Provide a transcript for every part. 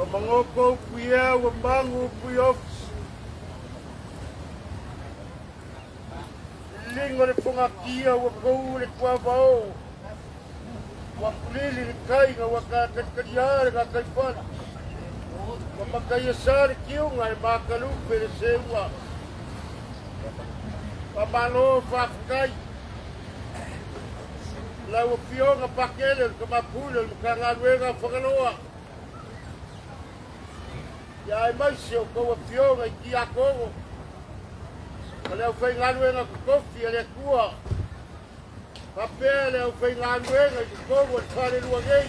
Ua magoto upu i ea, ua magu upu i ofisa. Liliga o le fogatia ua tou le tuavao. Ua kulili le tai na ua tatalitalia le gataifale. Ua mataia sa le tiuga e matalupe le seuga. Faamalo faafetai. Lau Afioga Pakele o le Tama Pule o le Matagaluega o Fagaloa. Ia aemaise o tou afioga i Tiakono ma le aufaigaluega totofi a le Atua, faapea le aufaigaluega i totonu o le falelua nei.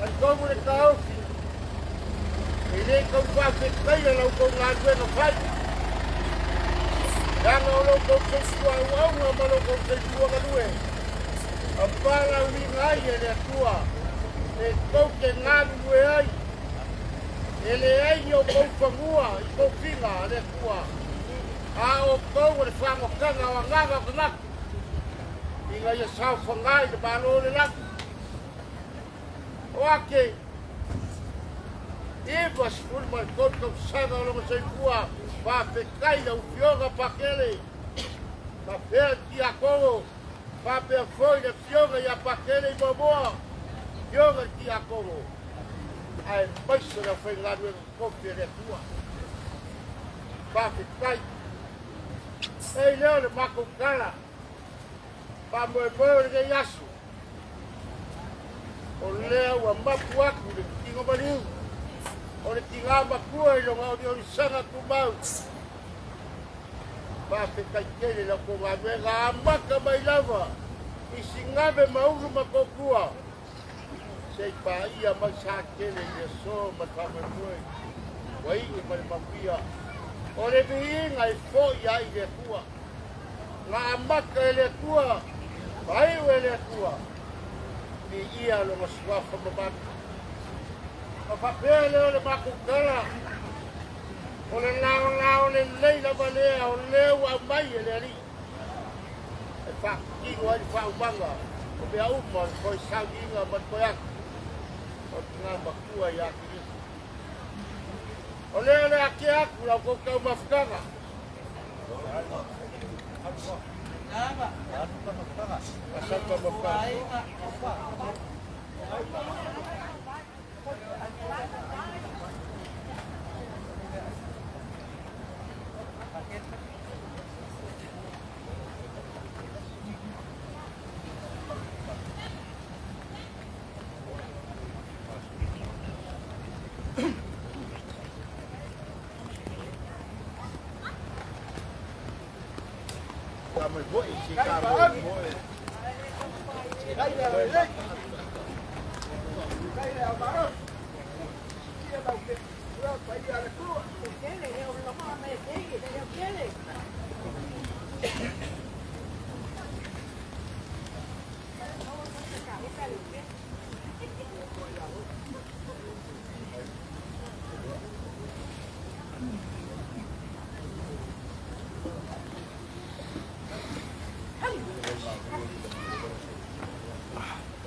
Talitonu le taofi, e le tau faafetaia la outou galuega fai, leaga o lo outou soifua auauna ma lo outou soifua galue, a valaauina ai e le Atua e tou te galulue ai, e leai ni outou fanua i tofiga a le Atua, a outou o le fagotaga o agaga o tagata, ina ia saofaga i le Malo o le lagi. O ake 93 tausaga o lona soifua, faafetai lau Afioga Pakele, faapea le Tiakono, faapea foi le Afioga ia Pakele i Moamoa, Afioga i le Tiakono, aemaise le aufaigaluega totofi a le Atua. Faafetai. Ei lea o le matou tala, faamoemoe o lenei aso, o lea ua mapu atu le tino maliu o le tina matua i lona oliolisaga tumau. Faafetai tele la outou galuega amata mai lava i Sigave ma Ulu ma Totua se i paia mai Satele i le aso ma le faamoemoe ua iu ma le manuia. O le viiga e foi ai i le Atua. Na amata e le Atua, faaiu e le Atua, viia lona suafa mamalu. Ma faapea lea o le matou tala, o le laolao lelei lava lea o lea ua aumai e le Alii e faatino ai le faaumaga o mea uma o le toe sauniga ma le toe atu o le tina matua ia Keriso. O lea o le a tea atu la outou taumafataga.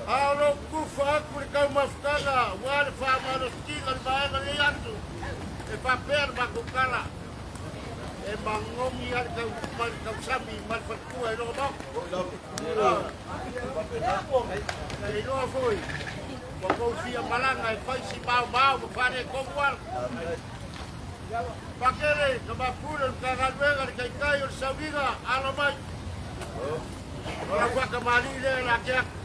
A o lou tufa atu i le taumafataga aua le faamalositiga o le vaega lenei aso, e faapea le matou tala, e magogi lava le tau ma le tausami ma le faletua i lona maota. E iloa foi ua tou fia malaga e fai si maomao ma faaletonu ala. Pakele, Tama Pule o le Matagaluega, le Taitai o le Sauniga, alo mai. O lau faatamalii lea la te atu.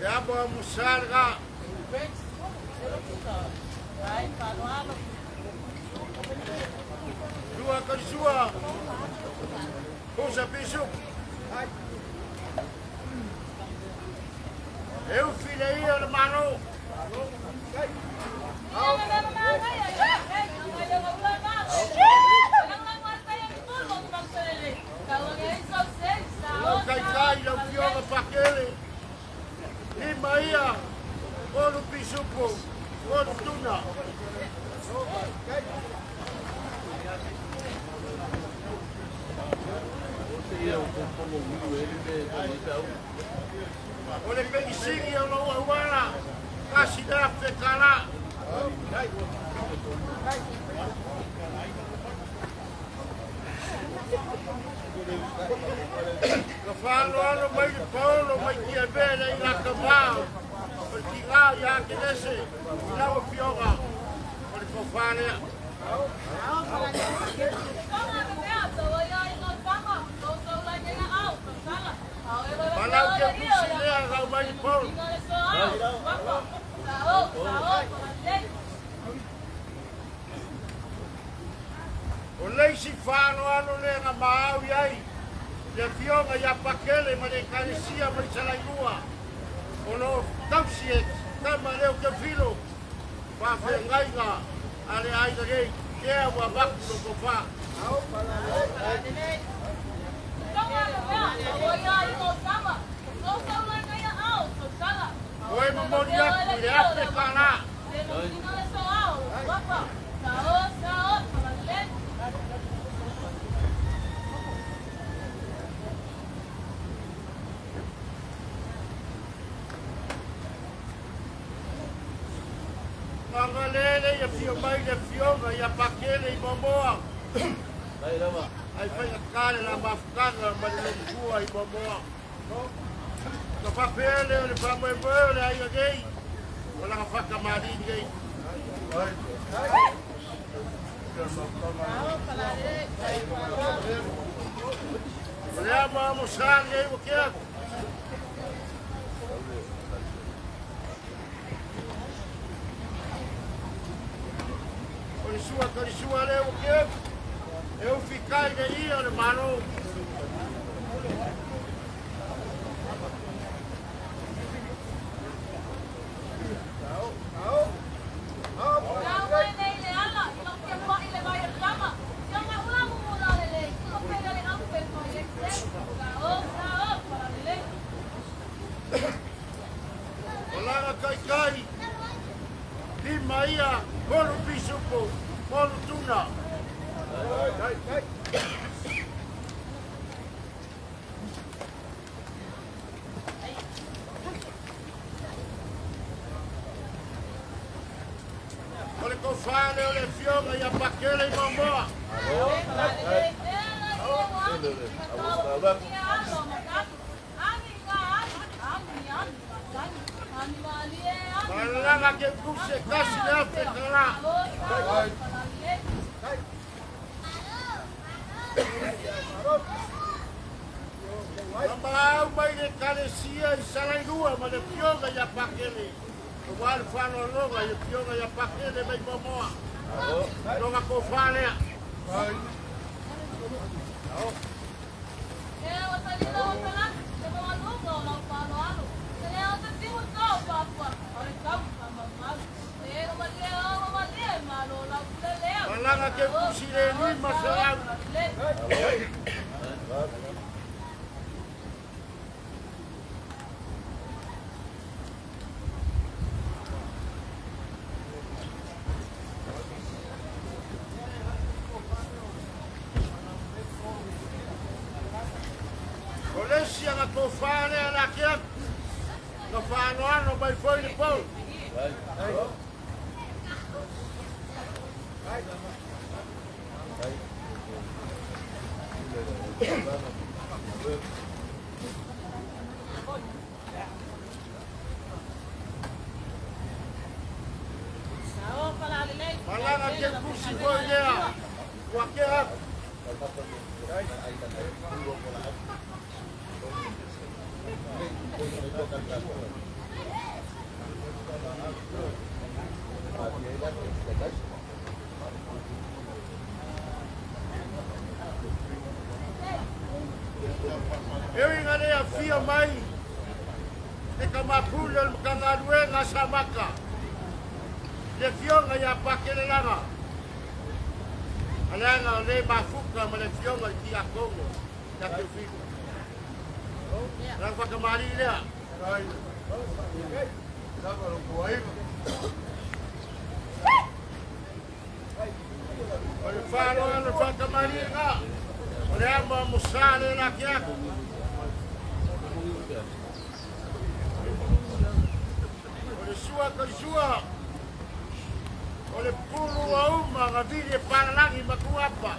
E amo a musalga. Sua kalisua. Pusa pisu. E ufi le ia o le Malo. Lau taitai, lau fioga pakele. Lima ia. Tolu pisupu, tolu tuna. O le penisini o lou auala, $1,000. Ka fa'aloalo mai le paolo mai tiavea le i lakamā o le tigā iā Kenese i lau afioga o le tofā lea. Palau ke pusi lea gau mai le paolo. O le isi fa'aloalo lea na maau i ai le afioga iā Pakele ma le Ekalesia mai Salailua o loo tausi e tama leo Teofilo faafeagaiga a le aiga nei ea ua avatu lo tofā. Oe momoli atu i le $1,000. Agalele ia fio mai le afioga ia Pakele i Moamoa. Ai faigatā le la mafutaga ma le lomufua i Moamoa. Ka faapea lea o le faamoemoe o le aiga nei, o lana faakamali'i nei. O le amoamosā lenei ua tea atu. O le sua talisua lea ua tea atu, e ufi kai le ia o le Malo. O lana taitai, lima ia, tolu pisupo, tolu tuna. O le tofa lea o le afioga ia Pakele i Moamoa. Malalaga ke puse $1,000. Na maau mai le Ekalesia i Salailua ma le afioga ia Pakele, aua le faaaloaloga i le afioga ia Pakele mai Moamoa. Lona tofa lea. Malaga ke pusi le 500. O le isi aga tofa lea la ke atu. Na fa'anoano mai foi le pou. Malaga ke pusi foi lea ua ke atu. E ui ina le afio mai le Tama Pule o le Matagaluega a Samaka, le Afioga ia Pakelelaga, a leaga o le mafuta ma le Afioga i le Tiakono ia Teofilo. O lana faatamalii lea. O le faaaloalo le faatamaliiga, o le amoamosa le la ke aku. O le sua kaisua, o le pulu a uma gavili e palalagi ma tuapa,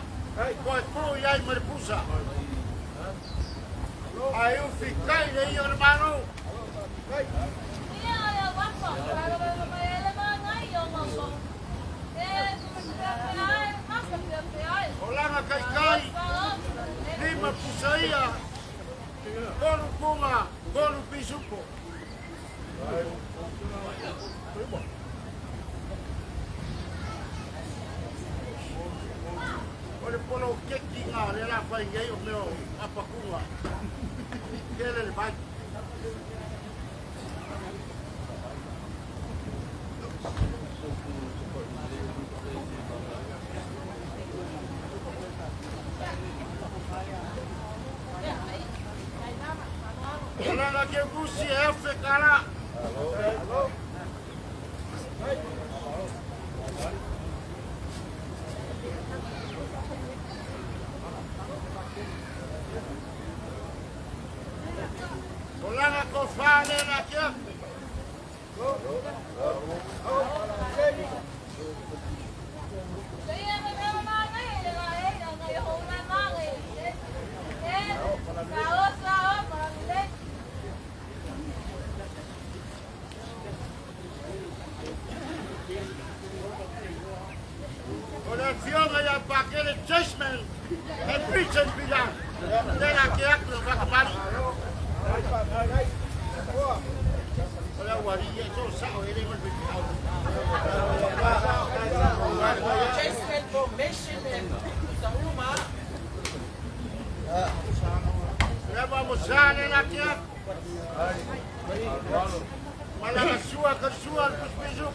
koe pu iai ma le pusa. Ae ufi kai le ia o le Malo. O laga kaikai, lima pusa ia, tolu kuga, tolu pisupo. O le poloketi ga le la fai nei o mea o apakuga. Tele le vai. O lana ke kusi e afe kala. O lana ko whane na ke aku. O le afioga ia Pakele Chessman e Richard Pilan. Tēnā ke aku le whakamari. O le auari e tō sao e le mai au. Chessman formation and Sauma. Le wa mo sane na ke aku. Malaga sua ka sua le puspisu.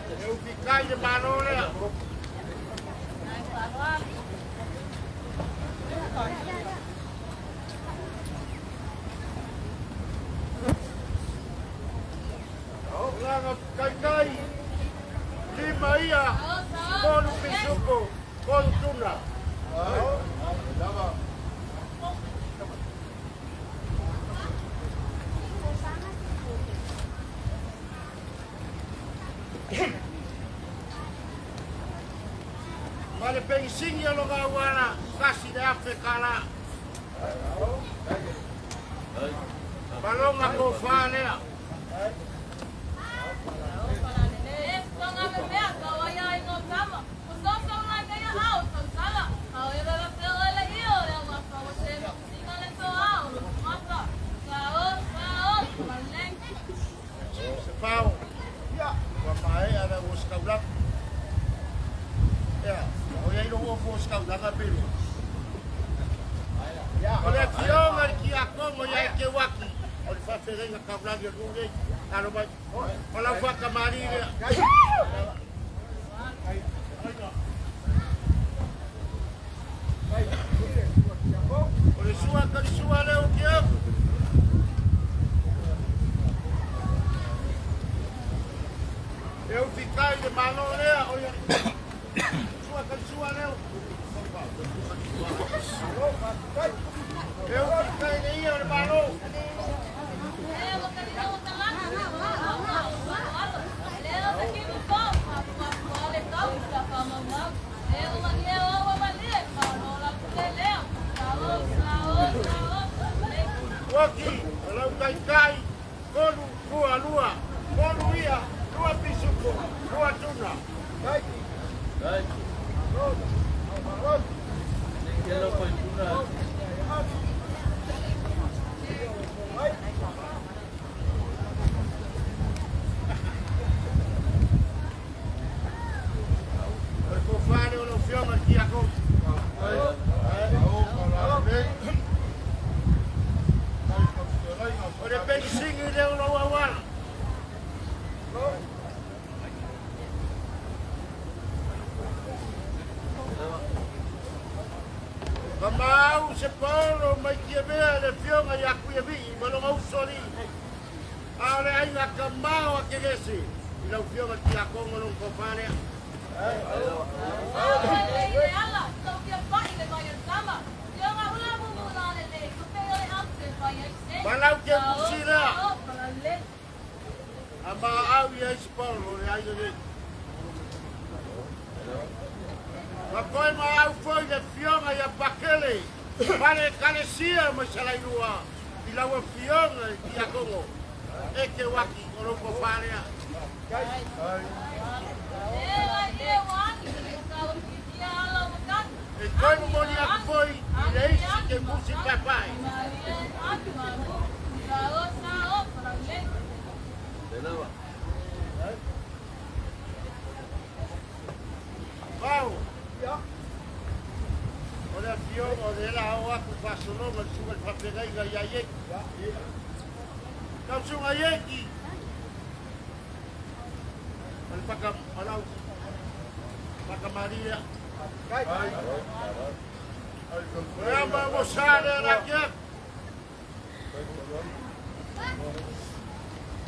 E ufi kai le malo lea. O laga kai kai. Lima ia. Tolu pisupo. Tolu tuna. Ma le pensingi o loga uana, kasi le afe kala. Malonga ko whanea. Se pao. Ua mae ana ua skaulaka. Ia, o iai lo ua fo skaulaka pele. O le afioga i le Kiakomo ia e Keuaki, o le faafeagaiga taulagi o le nuu nei. Alo mai. O lau faatamalii lea. O le sua kalisua lea o Kiaku. E ufi kai le Malo lea o ia sua kalisua lea. E ufi kai le ia o le Malo. Uaki, o lau taitai, tolu, lua, lua, tolu ia, lua pisupo, lua tuna. O le kofale o lau afioga i le Tiakono. O le penisini lea o lou auala. Kamau se paolo mai Tiavea le afioga ia Kuiavii ma lona uso alii. Pakegese i lau Afioga i le Tiakono lona tofa lea. Malau ke kusi lea. A maau i ai se paolo o le aiga nei. Ma toe maau foi le Afioga ia Pakele ma le Ekalesia mai Salailua i lau Afioga i le Tiakono e Keuaki o lou tofa lea. E toe momoli atu foi i le isi Kemusi paepae. Pau, o le afioga o le la o atu faasologa le susuga i le faafeagaiga ia Ieki. Lau susuga Ieki, o le paka, o lau pakamali lea. O le ama mo sa lea la ke atu.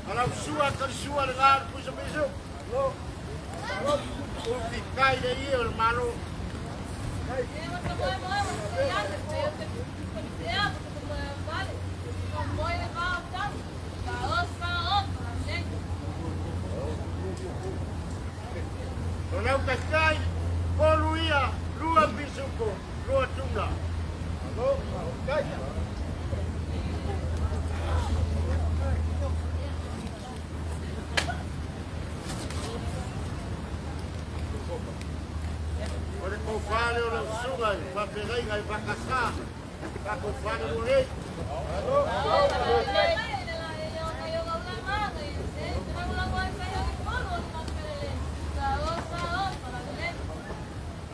A lau sua ka sua le gā puisa pisu. Ufi kai le ia o le malo. O lau taitai, polu ia, lua pisupo, lua tuna. O le koufale o lau susuga i faafeagaiga i Fakasa, ka koufale mo nei.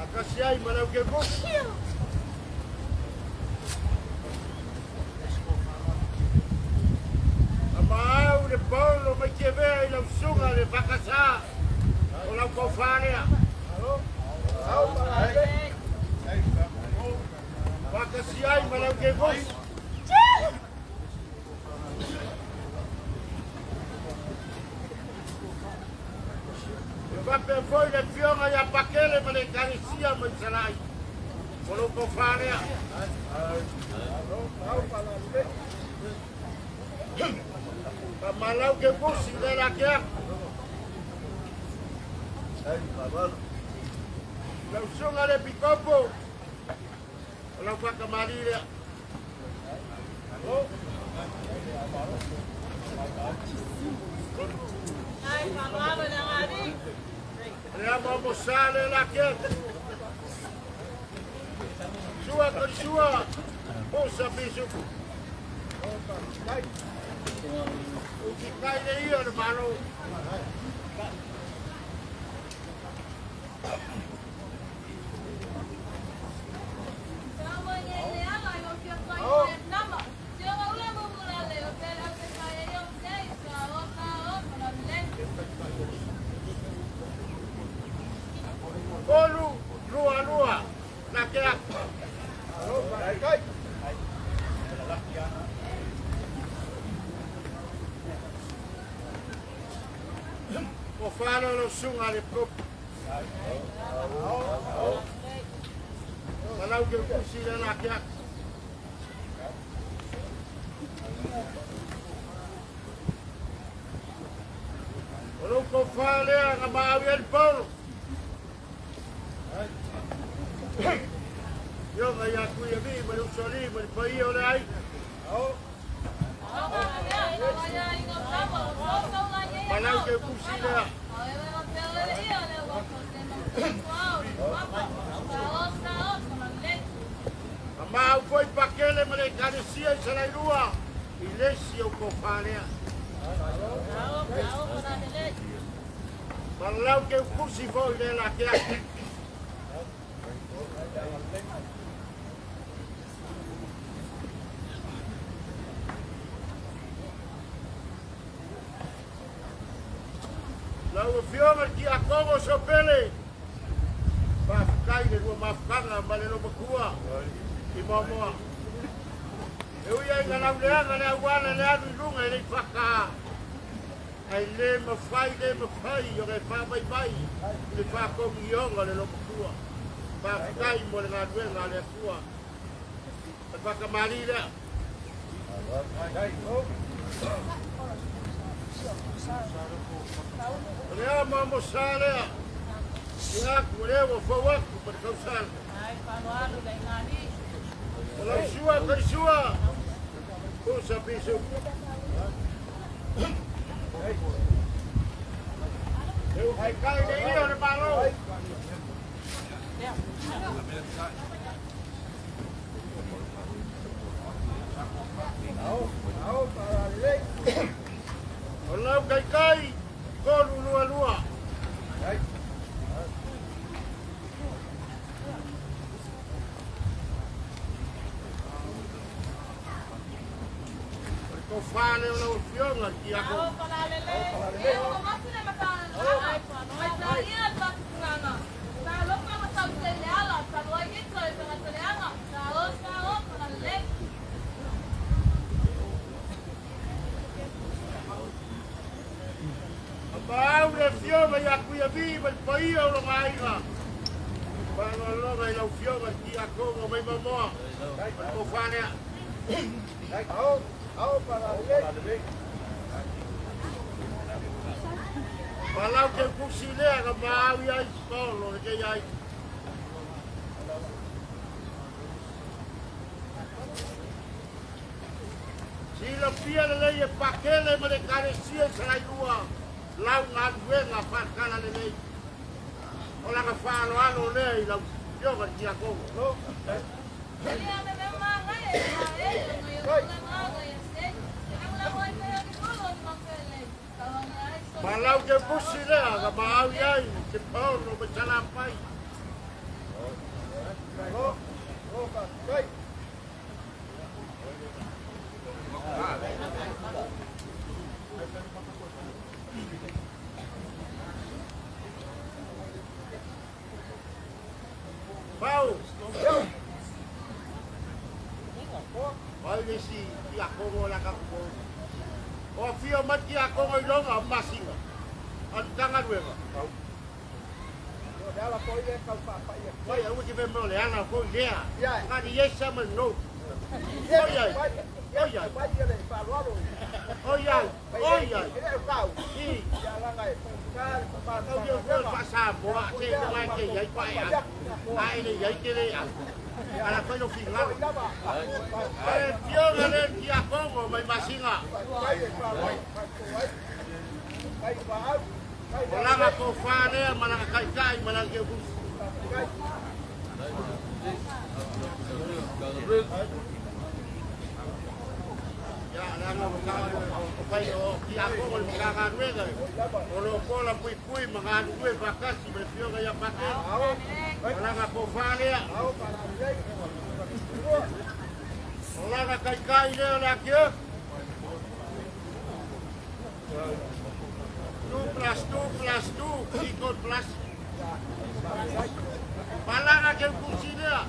A kasi ai ma lau kekosi. A maau le paolo mai tievea i lau susuga le Fakasa, o lau koufalea. Fakasi ai ma lau kekosi. E faapea foi le afioga ia Pakele ma le Ekalesia mai Salai. O lou tofa lea. Faamalau ke pusi le la ke aku. Lau susuga le Pikopo, o lau whakamari lea. Le amo amo sa le la ke aku. Sua ka sua, posa pisuku. Uki kai le ia le malo. Olu, lua lua, la ke aku. O whānau lau susuga le Pikopo. Malau ke kusi le la ke aku. O lou tofa lea na maaui ai le Paulo. Afioga ia Tuialii ma le Usoalii ma le paia o le aiga. Malau ke kusi lea. A maau foi Pakele ma le Ekalesia i Salailua i le isi o tofa lea. Malau ke kusi foi le la ke aku. Lau Afioga i le Tiakono Sopele, faafetai i le lua mafutaga ma le loomatua i Moamoa. E ui ai ina lauleaga le auala le alu i luga e le i faata, Ae le mafai, le mafai ona e faavaivai i le faatogioga o le lomatua. Faafetai mo le galuega a le Atua. O le faatamalii lea. O le a mamosa lea. Ia atu, o lea ua fou atu ma le tausala. O lau sua, Kaisua, pusa pisu. E u kai le ia o le Malo. O lau kaikai, 322. O le tofa lea o lau Afioga i le Tiakono. Maau le Afioga ia Tuiavi ma le paia o lona aiga. Faaaloaloga i lau Afioga i le Tiakono mai Mamoa. O le tofa lea. Palau ke kusi lea ka maau ia i paolo le ke iai. Silafia lelei e Pakele ma le Ekalesia i Salailua lau galuega faatala lelei. O lana faaaloalo lea i lau Afioga i le Tiakono. Palau ke pusi lea ka maau iai ke paolo ma Salafai. Pau. Ai le si tiakono o la ka ko. O afio mai tiakono i longa o masina. A le Matagaluega. Vai, aua te mea o le ala foi lea. Ngani yes sama no. Oi ai. Oi ai. Oi ai. Oi ai. I. Tau ia foi faasamoa te mai te iai pa e ai. Ai le iai te le ai. Ala foi no fingalo. E fioga le tiakono mai masina. O langa tofa lea ma langa kaikai ma langa keukusi. Ia, leaga o fai o tiakono le Matagaluega. O lo pola pui pui ma galulue faatasi ma le fioga ia Pakele. O langa tofa lea. O langa kaikai lea o le Akioki. 2 plus 2 plus 2 equal plus. Palanga ke kusi lea.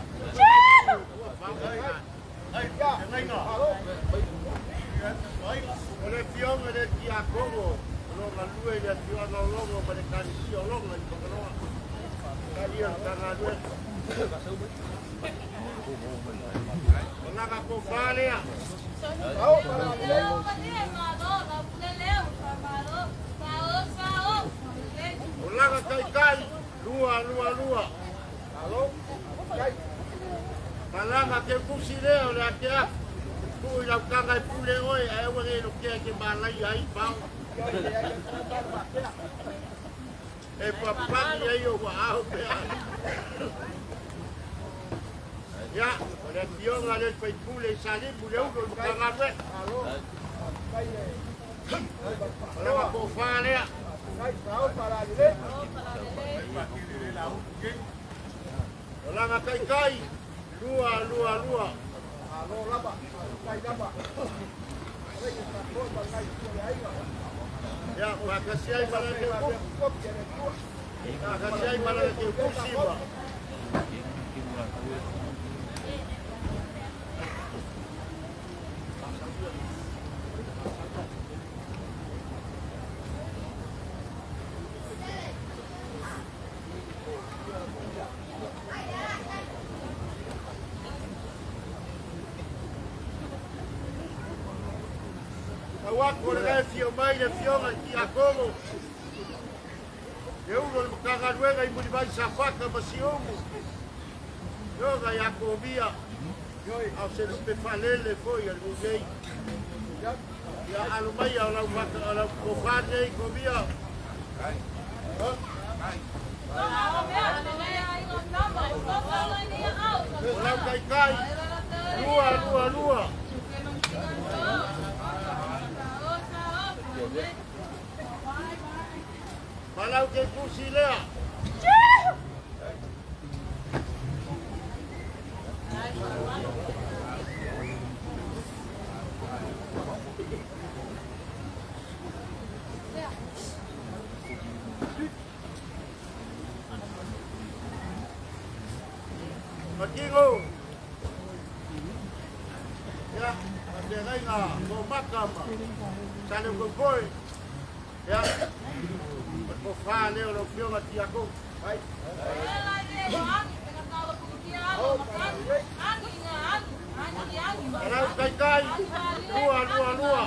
O le fioga le tiakono, o lo galue le afioga o Logo ma le Ekalesia o Loga i Fagaloa. Kalia le Matagaluega. O langa tofa lea. O langa kaikai, 2 2 2. Palanga ke kusi lea o le akeafu. Tuu i lau tanga e pule oe, ae aua ne i lokea ke malai ai pao. E papagi ai o ua pea. Ia, o le afioga le faipule i Salimu le ulo i Matagaluega. O langa tofa lea. O langa kaikai, 2 2 2. Ia, faatasi ai ma le keukusi. Faatasi ai ma le keukusi ma. Au atu o le gae fia mai le afioga i Tiakono. Le ulo le Matagaluega i Mulivai Safata ma Siumu. Yoga ia Komia. A o se lupe faalele foi a le nuu nei. Ia alo mai o lau mata o lau tofa nei Komia. O lau taitai. Lua, lua, lua. Malau ke kusi lea. Matingo. Ia, te reinga ko maka ma. Sale ko koi. Ia. O ko fa le o lo fioga ti ako. Ai. Arau kai kai. Lua lua lua.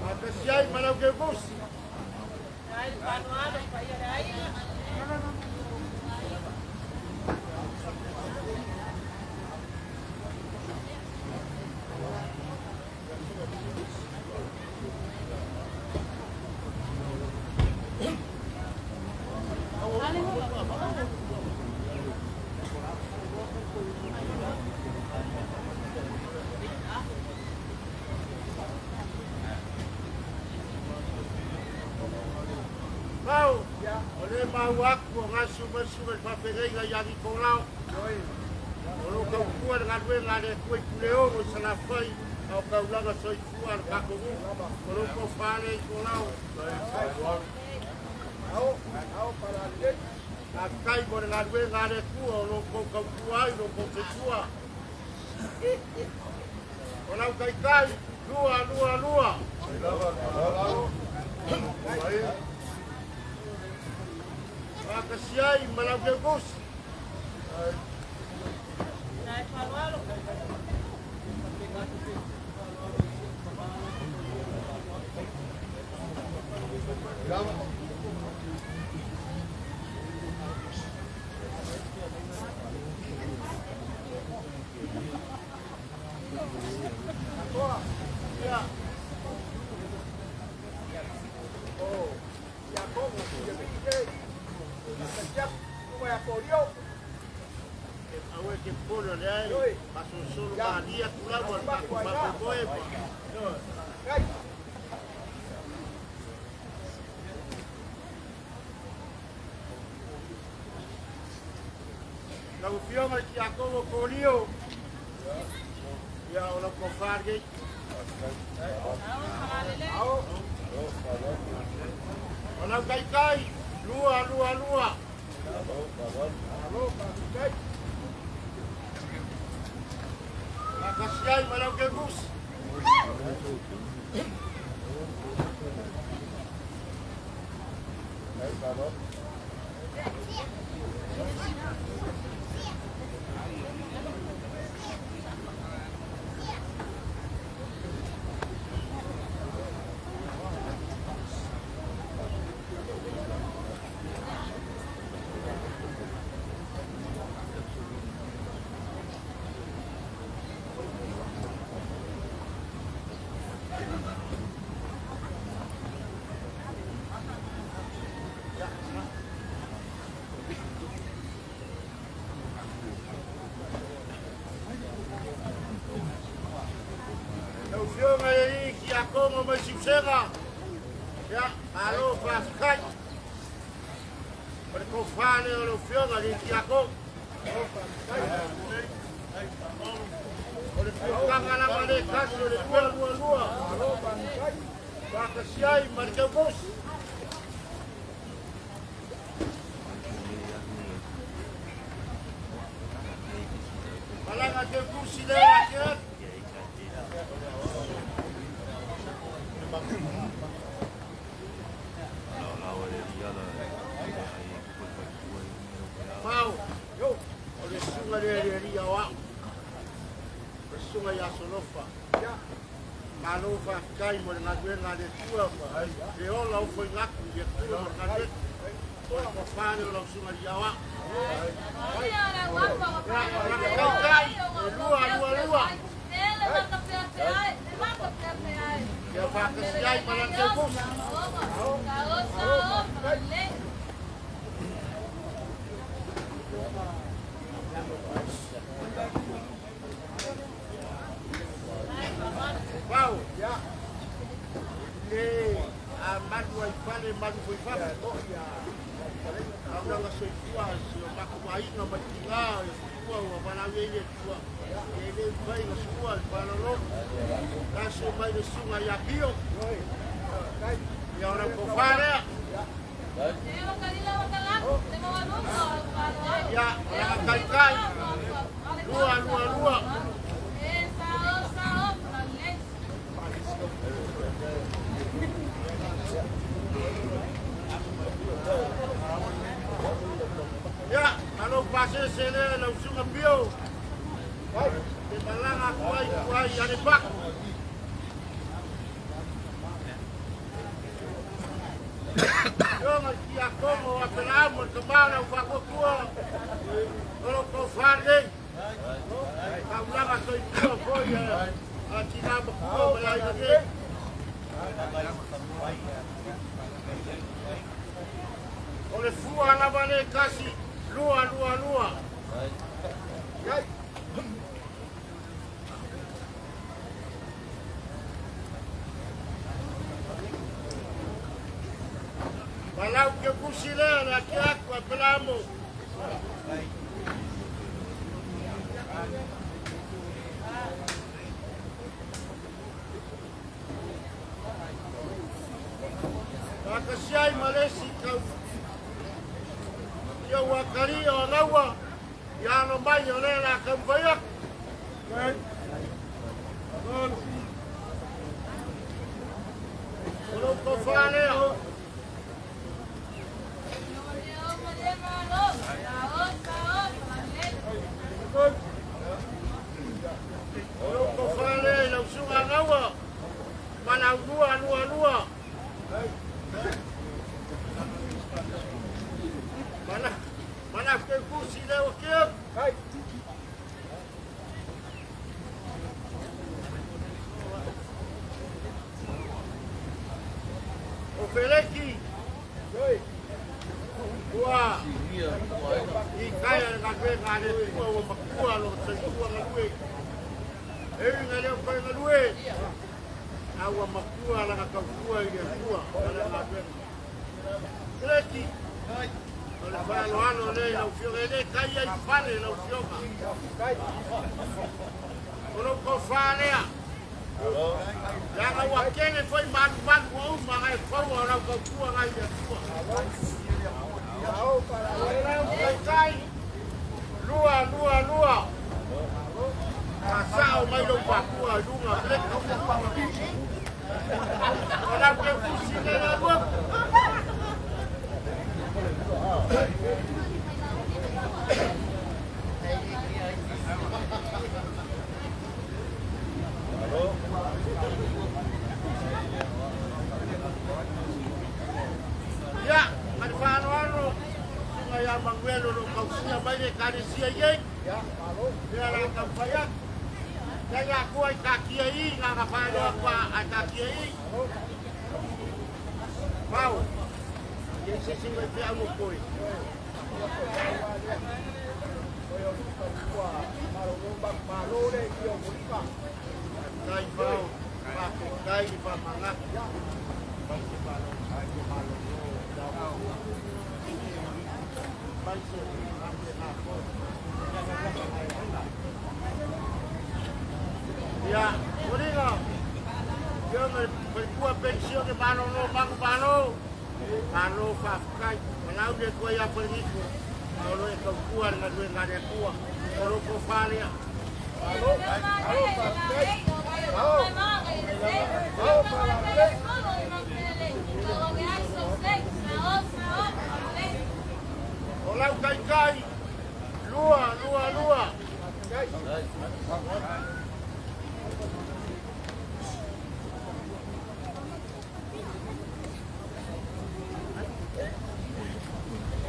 Atasiai malau ke bus. Pau, o le mau aku o ngasu masu le whawherenga i ari kōlao. O lo kaukua le galuega le kue pule ono sa la fai au kaulaga soifua le kakogu. O lo kau whale i kōlao. A kai mo le galuega le kua o lo kau kaukua ai lo kau soifua. O lau kai kai, lua, lua, lua. Akasiai malau ke gosi. Ia. Aue ke polo le ai, paso solo malia kulawa le paku paku koe pa. Lau fioga i Tiakovo Kolio. Ia o lau kofar gei. O lau kaikai, lua, lua, lua. Akasiai ma lau ke gusi. Lau fioga e i ki a kongo mai siusega. Ia, alo whawhikai. O le kofale o lau fioga le ki a kongo. O le fiokaga lava le kasi o le lua lua lua. Whakasiai ma le taukosi. Malaga te kusi le la ke atu. Pau, o le suga le le ria o au. Susuga ia Solofa. Malo faafetai mo le galuega a le Atua ma le ola ofoina atu i le Atua ma le galuega. O le tofa lea o lau susuga i le Aoao. Ia, o lana taitai, e lua, lua, lua. Ia faatasi ai ma lana taufusi. Pau, le a malu ai fale malu foi fafo. Aulaga soifua si o matou aiga mai tina e fua ua valaau ai le Atua. E le mafai ona sua le faalolo. Taso mai le susuga ia Pio. Ia o lau tofa lea. Ia, o lana taitai. Lua, lua, lua. Ia, alou pasese lea lau susuga Pio. Te malaga atu ai tua i Alepaku. Afioga i Tiakono o Apelamo le tama o le aufaatuatua o lo tofa lenei. Taulaga soifua foi a tina matua ma le aiga nei. O le fua lava le tasi, lua, lua, lua. Palau ke kusi lea le ake aku a Pelamo. Faatasi ai ma le isi tau ia ua talia o laua ia alo mai o lea la taumafai atu. O lou tofa lea. O lou tofa lea i lau susuga Gaua ma lau lua lua lua. Mana mana ke kusi lea ua keu. O Feleki ua i kai a le galuega a le Atua ua matua lo soifua galue. E ui ina le o toe galue, a ua matua lana tautua i le Atua ma lana galuega. Feleki, o le faaaloalo lea i lau Afioga, e le tai ai fale lau Afioga. O lou tofa lea, leaga ua tele foi malumalu ua uma nai faua o lau tautua nai le Atua. O lau taitai, lua, lua, lua. Faasao mai lou papua i luga o le. O lau teufusi lea le alu atu. Ia, ma le faaaloalo, susuga ia Manuel o lo o tausia mai le Ekalesia i ei. Lea o le a taumafai atu. Lea ia atua i taatia i i, na ona faailoa atu a taatia i i. Pau, ia se isi mai feau o koe. Faafetai Pau, faafetai le faamanatu. Ia, foliga, Afioga i le Faletua Penisione Malolo Manumalo, malo faafetai. Valaau le Atua ia Faligito, a o lo o e tautua le galuega a le Atua, o lou tofa lea. O lau taitai, lua, lua, lua.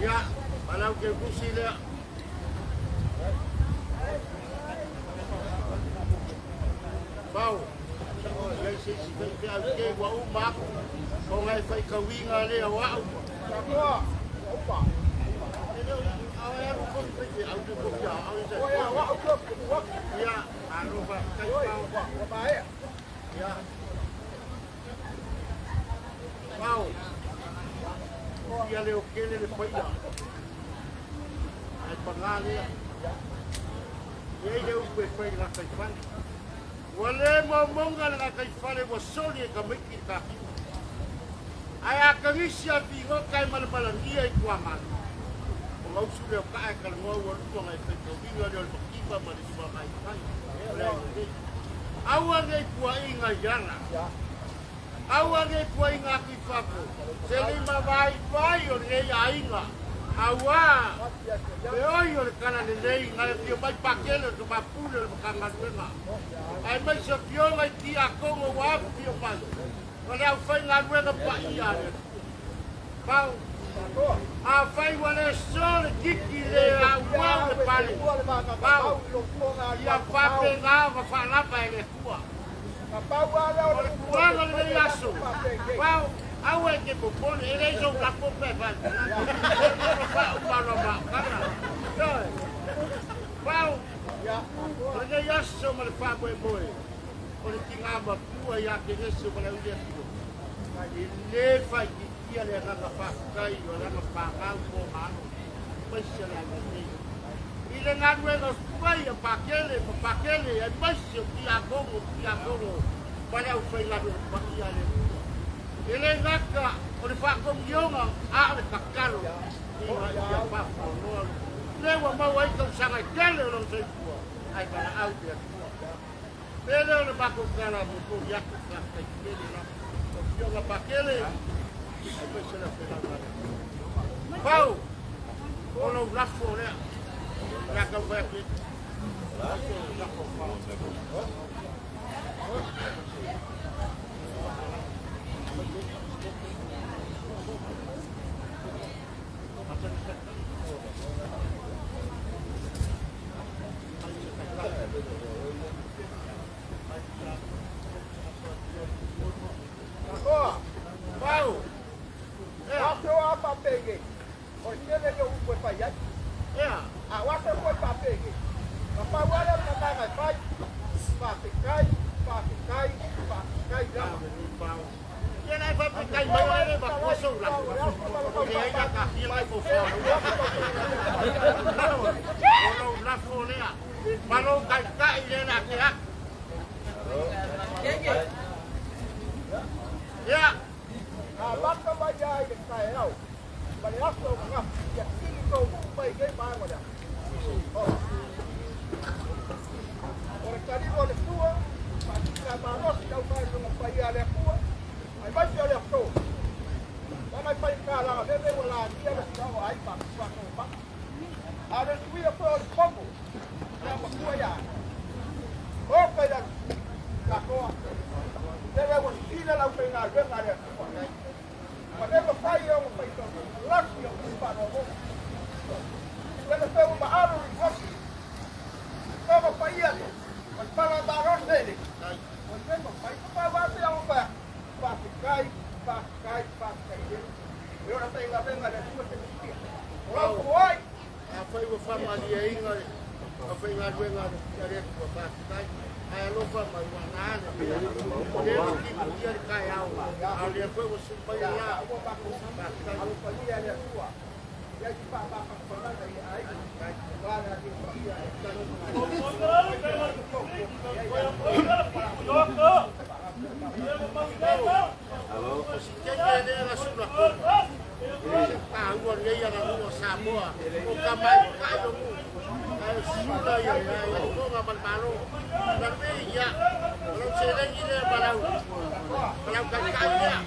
Ia, palau ke kusi lea. Pau, ia se isi faifeau ke ua uma aku, o ngai faikauiga lea o au. E le o au e alu kofi faifeau te kofi a au e sa. Ia, malo faafetai Pau. Ia. Pau, ia leo kele le paia. Ai pagā lea. Ia i le upu e fai i le gataifale. Ua le momonga le gataifale ua soli e tamaiti le takiu. Ae a tagisi a figota e malamalagia i tuamanu. O gausu lea o kaa e talanoa ua lua ngai faitauina lea o le mativa ma le suagai o le aiga nei. Aua nei puaiga i ala. Aua nei puaiga atu i fafo. Se lima vaivai o lenei aiga. Auā le oi o le tala lelei ngai afio mai Pakele o le Tama Pule o le Matagaluega. Aemaise afioga i Tiakono ua afifio mai ma le aufaigaluega paia a le Atua. Pau, afai ua le so le titi le auau le pale, pau, ia faapena ona faalava e le Atua. O le tulaga o lenei aso, pau, aua e te popole, e leai sou lafo pe fai. E faauma loa ma au tala. Ioe. Pau, o lenei aso ma le faamoemoe, o le tina matua ia Kerese ma le Auliatua, e le faaitiitia le agaga faafetai o lana fanau mo alo, aemaise le aiga nei. I le galuega fai a Pakele ma Pakele, aemaise o Tiakono ma Tiakono ma le aufaigaluega paia a le Atua. E le gata o le faakomioga a o le tatalo ina ia faafualoa le ua maua ai tausaga e tele o lona soifua ae valaau i le Atua. Pe lea o le matou tala momoli atu faafetai tele lava. Lau Afioga Pakele, aemaise le aufaigaluega. Pau, o lou lafo lea. O le a taumafai atu e lafo pau. Pau, ea. Ea. Ia la e faafetai mai oe le matua sou lafo. E leai la tafia mai fofo. O lou lafo lea. Ma lou taitai lea la te atu. Ia. Amata mai ai le taeao ma le aso o ananafi ia sili tou uma i nei vaega o le aso. O le taliga o le tua, faatita malosi le aufaigaluega paia a le Atua, aemaise o le aso. Lana i faigata lele ua lagia le afioaga o Aiga Faatofanga. A o le suia foi o le fono, lea matua ia o kai lalo katoa. Lele ua sila le aufaigaluega a le Atua. Ua le mafai e ona faitauina laki o ku faanoanoa. Lele fe ua maalo lipoti. Toga paia o le pala malosi ele. Ua le mafai. Pa wa se au pa. Faafetai, faafetai, faafetai tele. E ora faigaluega a le Atua te misia. O lau ai. Afai ua faamalieina le aufaigaluega a le Atua, faafetai. Ae alofa mai ua na le le timutia le taeao, a o lea foi ua sulu mai la. Faafetai. Alofagia le Atua. Ia i faamafafanaga i aiga. Ua le ati paia e O si tele lea la sula kona. Se tāua nei ana nuu o Samoa. O ka mai kai o nuu. Ae sula ia ia tonga ma le malo. Na me ia. O lau seleni lea ma lau. Ma lau taitai lea.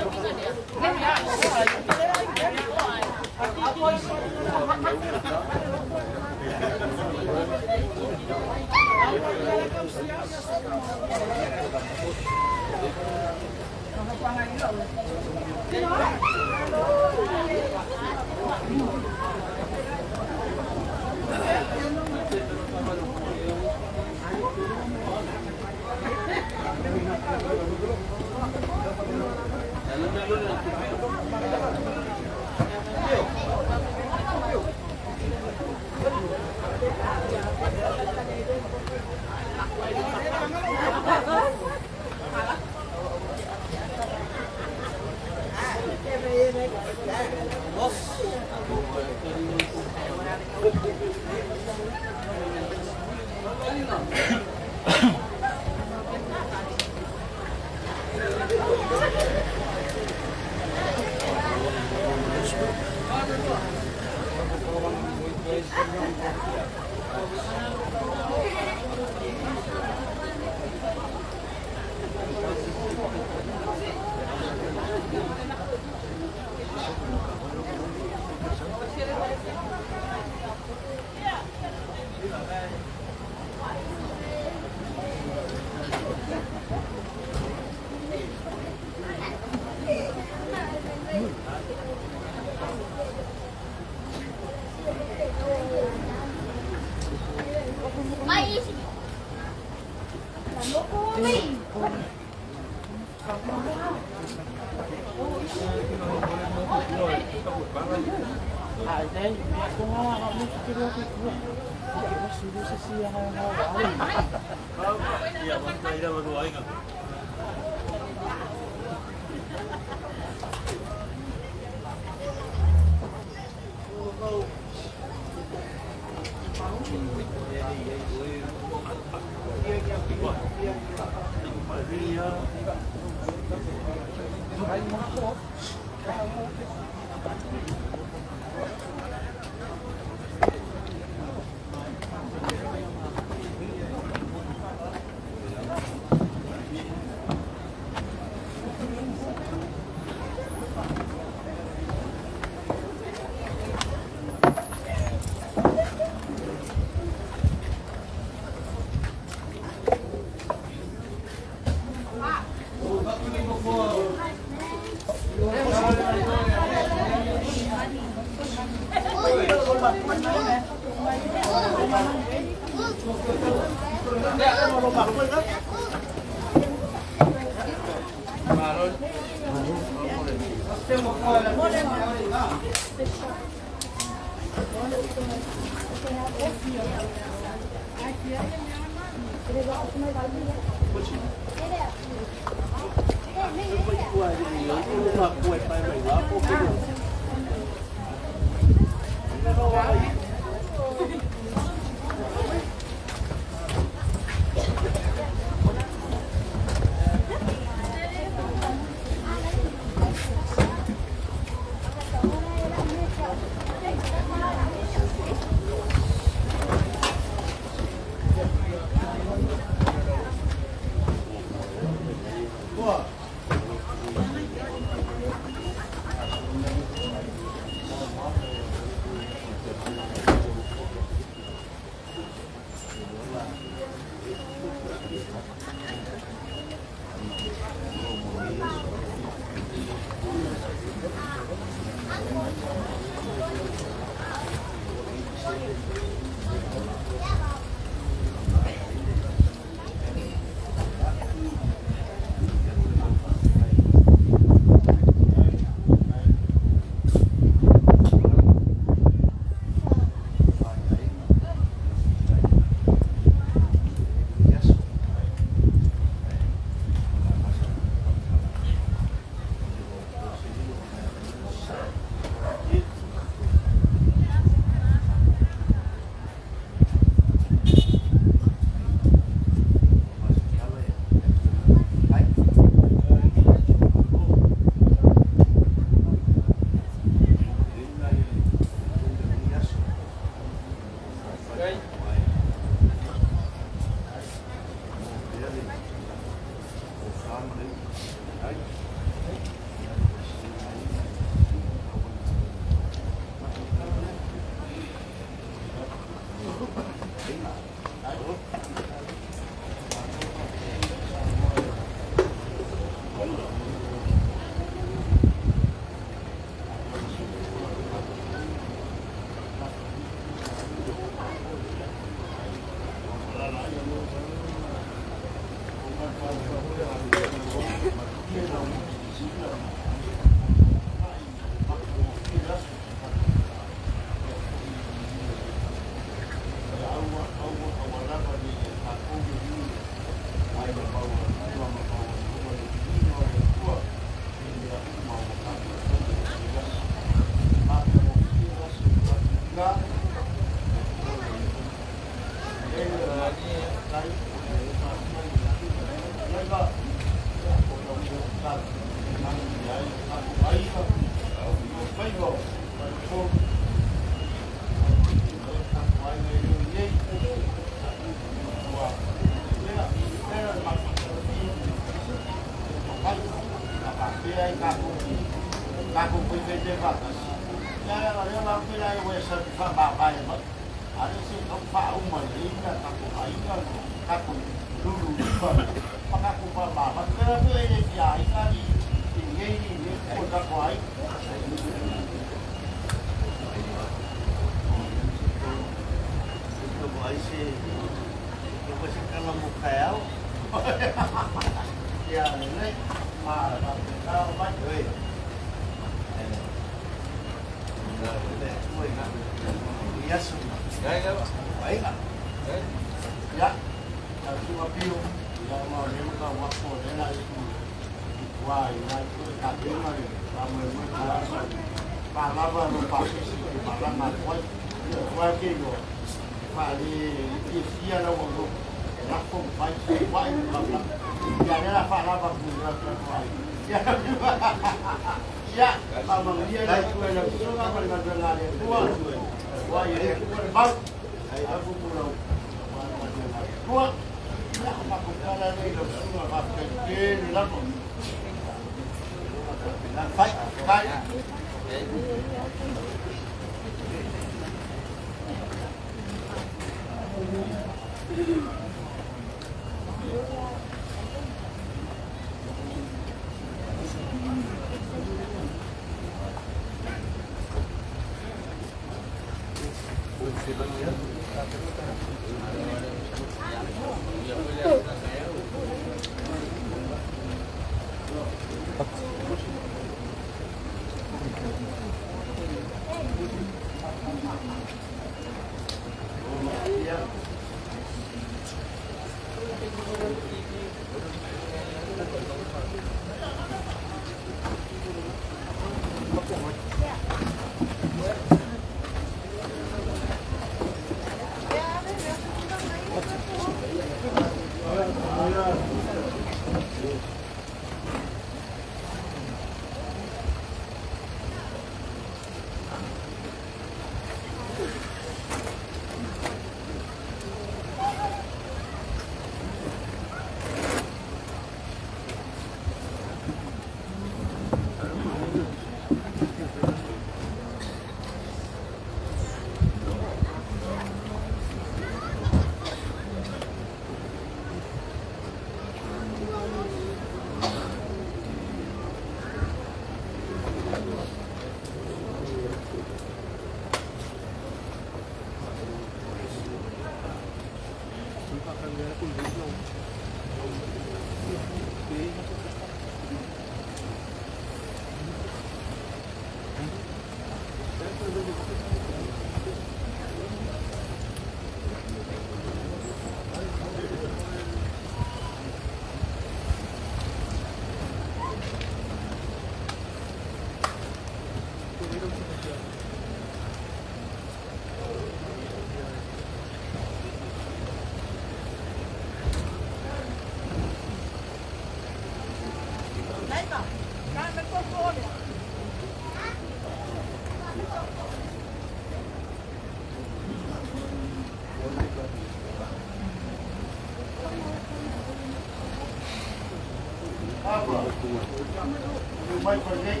Mai pa nei.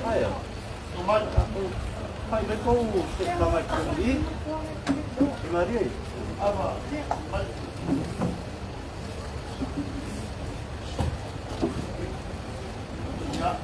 Aia. Mai. Hai me kou te tanga i i. I Maria. Ava. Mai. Ya.